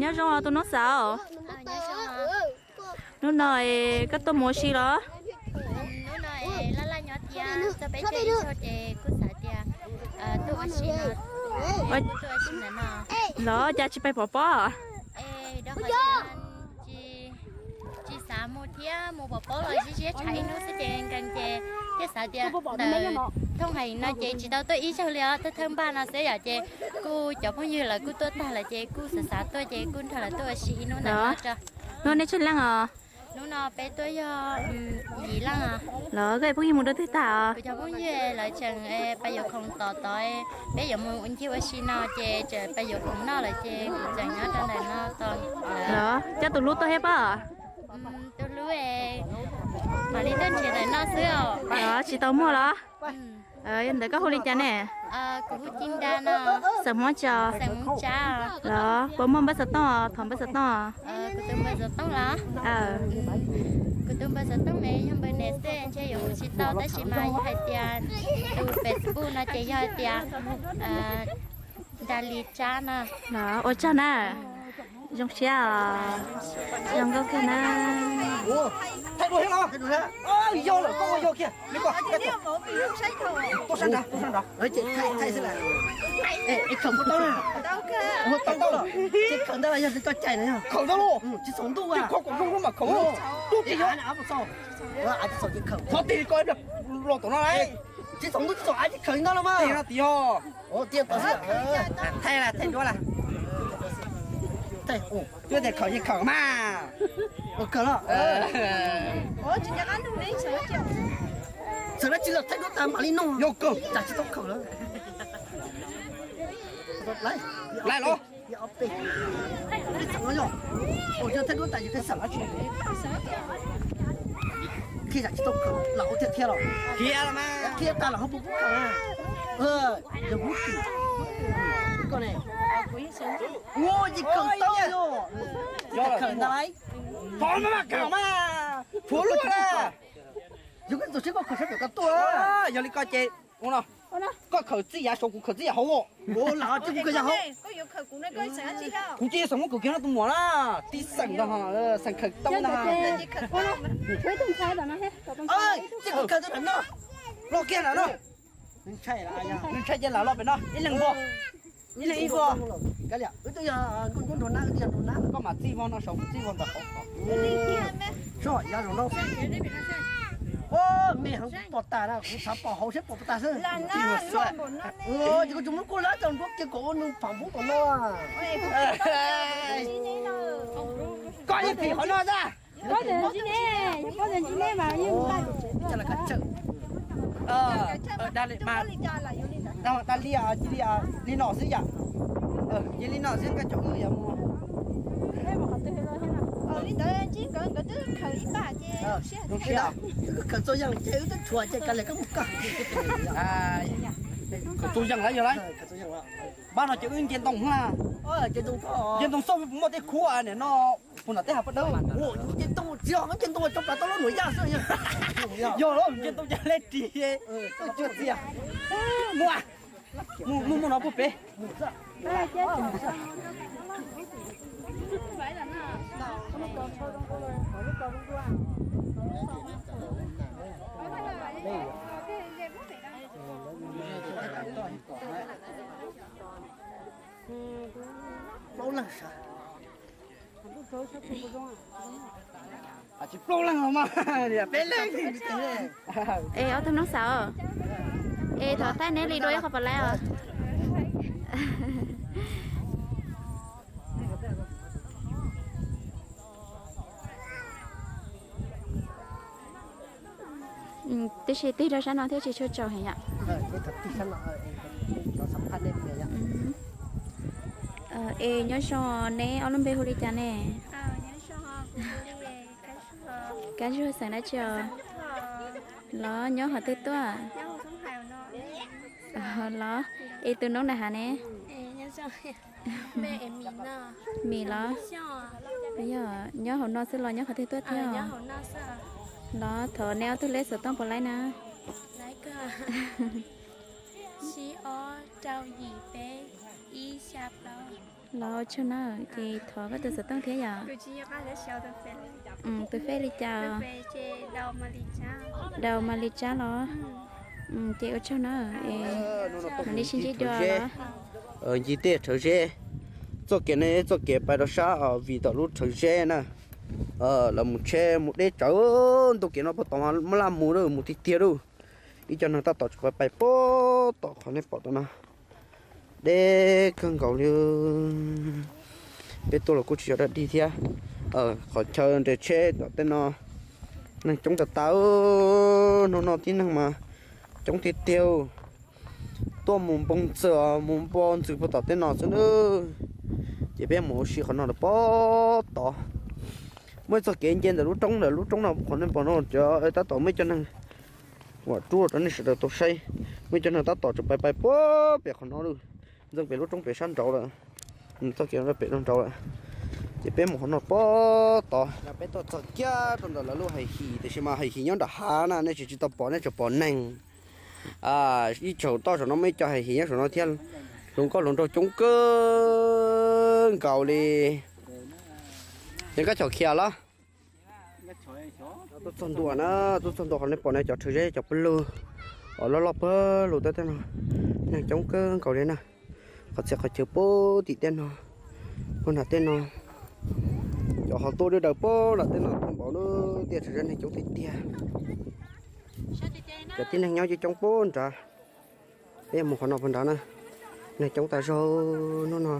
Nyob zoo tus noob xav. Hnub no koj tuaj mus ua si los? Hnub no laj laj nyob thiab txog peb caug ib zaug ces kuj xav tias tuaj ua si no, tuaj ua si ntawm no. Los cas tsis pais pov pob? Tsis xav mus thiab, mus pov pob los ziab ziab tshav ib hnub xwb ces nkees ces thiaj xav tias ntawm thooj heem no ces tsis tau tuaj ib zaug li os, thawj thawj npaj no xwb yom, ces kuj cov phooj ywg lawv kuj tuaj tag lawm ces kuj xav xav tuaj ces kuj nrog lawv tuaj ua si ib hnub ntawm no tso. Hnub nej tsawg leej os? Hnub no peb tuaj yog yim leej. Los koj phooj ywg mus dua twg tag os? Kuv cov phooj ywg lawv tseem pais yuav khoom tom tod, peb yuav mus ncig ua si no ces tseem pais yuav khoom noj lawm ces kuv tseem nyob rau ntawm no tos. Los coj tus hlub tuaj thiab pob? Tus hlub mam li tuaj nrhiav ntawm no xwb os. Los tsis tau muaj los? Yog ntawd koj hu li cas ne? Kuv hu Ci Nra no. Xeem Hmoob tso? Xeem Hmoob Tsab. Los puas muaj npawb xov tooj, thov npawb xov tooj? Kuv tus npawb xov tooj los? Kuv tus npawb xov tooj ne yog npawb ne xwb ntshe yuav hu tsis tau tab sis mas yog hais tias tus Facebook no ces yog hais tias Nra Li Tsab no. Los ua tsaug na. Zoo siab os. Zoo nkauj kawg na. Thaij dua thiab los? Yog lawm koj ua yog kiag. Tuaj sab nrad, tuaj sab nrad. Thaij xwb las. Khaws tau na. Tau lawm. Ces khaws ntawd yog koj cais na yog. Khaws ntawd los? Tsis txhaum ntuj, khaws kom zoo zoo mas khaws. Tub tsis yog. Thov tig koj los tom no. Tsis txhaum ntuj tsis txhaum av tsis khaws li ntawd los mas. Tig no tig yog. Thaij las, thaij duab las. Twb tias khaws ces khaws mas. Ua kawg los. Txawm dab tsi los thaij duab tas mam li noj. Yog kawg. Cas tsis tau khaws lawm. Lais los. Thaij duab tas yus thaij xeem dab tsi. Khiav zam tsis tau khaws los ua tiag thiab los. Khiav los mas. Khiav tas los ho puas kub khaws na. Yog kub khaws. Koj ne? Ua ces khaws tau yog. Khaws ntawd. Thov no mas khaws mas. Tshuav lub na. Yog koj txaus siab koj khaws sab pem koj tuaj. Yog li koj ces ua no. Koj khaws txij yav saud kuv khaws txij yav hauv. Ua lam tsis kuv khaws yav hauv. Kuv cia xeem muab khaws kiag no tus muam na. Tib xeem no, xeem khaws tau na. Tsis kuv khaws tus no. Los kiag lam no. Nws ntshai lawm, nws ntshai ces lam los pem no ib leeg vog. Ib leeg ib vog. Koj mam txij vog no saud kuv txij vog ntawm hauv. Soj yav zoo no. Me heev pom tas na, kuv xav pom hauv seb pom tas xwb. Ces kuv tsis muab kuj lab tau nruab kiag kom ua nws pam npub tom no. Koj yeej phim qhov no ntag. Pob txwm ntsib nej, pob txwm ntsib nej mas yeej npaj tus tsev tuaj. Dag li mas, dag li, li no xwb yom. Ces li no xwb nkaj cov wb yuav mus. Li ntawd ntsib nkawd, nkawd twb khaws ib pab ces zoo siab. Wb khaws txog yeej ces wb twb tshuav ces kav liam koj mus koj. Khaws txog yeej lawm yog lawm. Pab no ces wb nce ntoo na. Nce ntoo xauj puas muaj tej khuab niam no, puas nram tej hav paj dawb. Nce ntoo txiv os, nce ntoo tso plas tau lub nuam yaj xwb. Yog los nce ntoo ces lej ris. Txiv, muaj, muaj muaj no puag pem. Plaub leeg sav. Tsis plaub leeg los mas, peb leeg. Es ob tug noob xav. Es thov thaij neb li dua ib qho pom laib os. Tiam sis tig rau sab no thiab tsis tshua tsaus heev yom. Es nyob zoo neb ob lub npe hu li cas ne? Kab Zuag xeem dab tsi os? Los nyob qhov twg tuaj? Los es tus noob na has ne? Mim los? Yog nyob hauv no xwb los nyob qhov twg tuaj thiab? Los thov neb ob tug lej xov tooj puas laib na? Tsib ob rau yim peb ib xya plaub. Los ua tsaug na, ces thov koj tus xov tooj thiab yom. Tus Fej li cas? Dau Mas Lis Tsab los? Ces ua tsaug na, mam li sib ntsib dua los. Ncig tej rhawv zeb, txoj kev no txoj kev pais rau sab Vim tom lub rhawv zeb na. Lawv mus tsheb mus deb tsawv ntu kev no puag tom mas laj mus lawm, mus tiag tiag lawm. Ib co neeg tab tom tseem pais pais puag tom qhov nej pom tom no, deb kawg nkaus li. Peb tuaj los kuj tsis yog dog dig thiab. Qhov chaw nres tsheb tom tej no neeg coob tas tas, hnub no tib neeg mas coob tiag tiag. Tuaj mus npoo ntxawm mus npoo ntxwm puag tom tej no xwb na. Ces peb mus ua si qhov no lawm puag tod. Muaj ib txoj kev nce ntawm lub roob, ntawm lub roob no qhov nej pom no cov tab tom muaj ib co neeg, vam rub rau nej sawv daws tau saib, muaj ib co neeg tab tom tseem pais pais puag pem qhov no lawm, ntxeev pem lub roob pem sab nraud lawm. Txoj kev no pem rau nraud lawm. Ces peb mus qhov no puag tod, peb tuaj txog kiag rau ntawm lawv lub hais him, tiam sis mas hais him nyob nram hav na, nej tsis tsis tau pom, nej tsuas pom neeg. Ib tsaum toj saum no muaj ib co hais him nyob saum no thiab, hluas nkauj hluas nraug coob kawg nkaus li. Yog koj chom khiav los? Tuaj txog ntua na, tuaj txog ntua qhov nej pom no cov rhawv zeb cov pawg lug, loj loj pawg lug tej tej no, neeg coob kawg nkaus li na. Qhov txhia qhov chaw puag tim tej no, puag nram tej no, cov ho tuaj dawb daws puag nram tej no tuaj npaum lub tiaj rhawv zeb neeg coob tiag tiag. Cov tib neeg nyob coob coob puag nrad. Peb yuav mus qhov no puag nrad na, neeg coob tas zog hnub no.